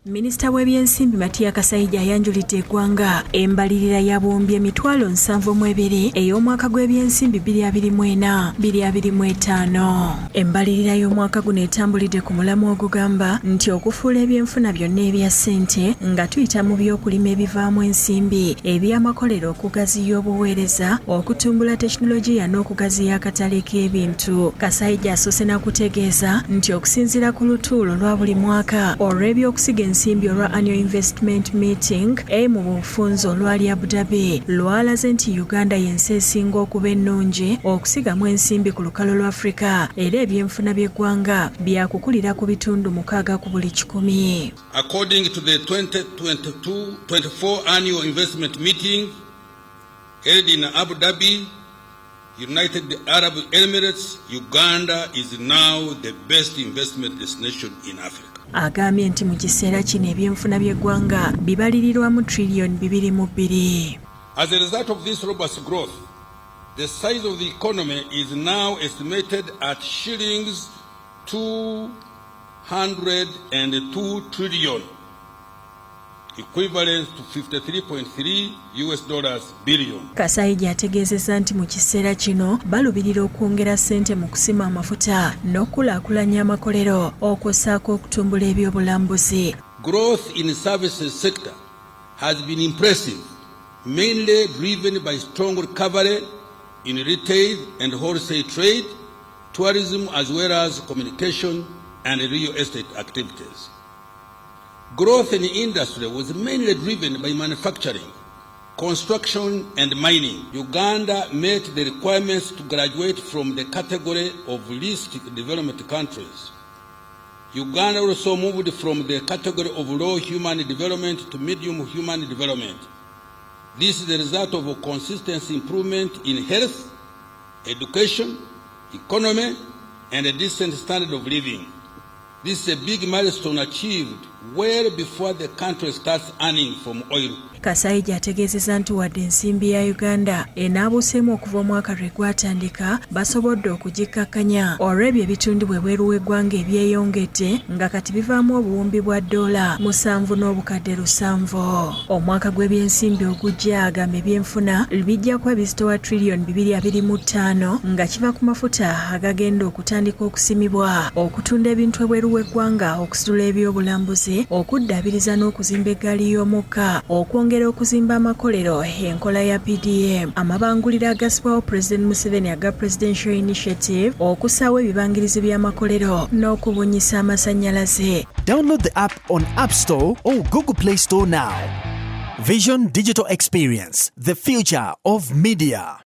Minisita w'ebyensimbi Matia Kasaija ayanjulidde eggwanga embalirira ya buwumbi 72 ey'omwaka gw'ebyensimbi 2024 2025. Embalirira y'omwaka guno etambulidde ku mulamwa ogugamba nti okufuula ebyenfuna byonna ebya ssente nga tuyita mu by'okulima ebivaamu ensimbi, eby'amakolero, okugaziya obuweereza, okutumbula tekinologiya n'okugaziya akatale k'ebintu. Kasaija asoose na kutegeeza nti okusinziira ku lutuulo lwa buli mwaka olw'ebyokusiga ensimbi olwa Annual Investment Meeting e mu bufunze olwali Abu Dhabi lwalaze nti Uganda y'ensi esinga okuba ennungi okusigamu ensimbi ku lukalu lwa Afrika, era ebyenfuna by'eggwanga byakukulira ku bitundu 6 ku buli 100. According to the 2022-24 Annual Investment Meeting held in Abu Dhabi, United Arab Emirates, Uganda is now the best investment destination in Africa. Agambye nti mu kiseera kino ebyenfuna by'eggwanga bibalirirwamu triliyoni 22. As a result of this robust growth, the size of the economy is now estimated at shillings 202 trillion, equivalent to 53.3 US dollars billion. Kasaija ategeezezza nti mu kiseera kino balubirira okwongera ssente mu kusima amafuta n'okukulaakulanya amakolero, okwossaako okutumbula ebyobulambuzi. Growth in services sector has been impressive, mainly driven by strong recovery in retail and wholesale trade, tourism, as well as communication and real estate activities. Growth in industry was mainly driven by manufacturing, construction and mining. Uganda met the requirements to graduate from the category of least developed countries. Uganda also moved from the category of low human development to medium human development. This is the result of a consistent improvement in health, education, economy, and a decent standard of living. This is a big milestone achieved well before the country starts earning from oil. Kasaija ategeezezza nti wadde ensimbi ya Uganda enaabuuseemu okuva omwaka lwe gwatandika, basobodde okugikkakkanya olw'ebyo ebitundibwa ebweru w'eggwanga ebyeyongedde, nga kati bivaamu obuwumbi bwa ddoola 7,700. Omwaka gw'ebyensimbi ogujja, agamba ebyenfuna bijja kuba bizitowa triliyoni 225, nga kiva ku mafuta agagenda okutandika okusimibwa, okutunda ebintu ebweru w'eggwanga, okusitula ebyobulambuzi, okuddaabiriza n'okuzimba eggaali y'omukka, okwongera okuzimba amakolero, enkola ya PDM, amabanguliro agasibwawo President Museveni aga Presidential Initiative, okussaawo ebibangirizi by'amakolero n'okubunyisa amasannyalaze. Download the app on App Store or Google Play Store now. Vision Digital Experience, the future of media.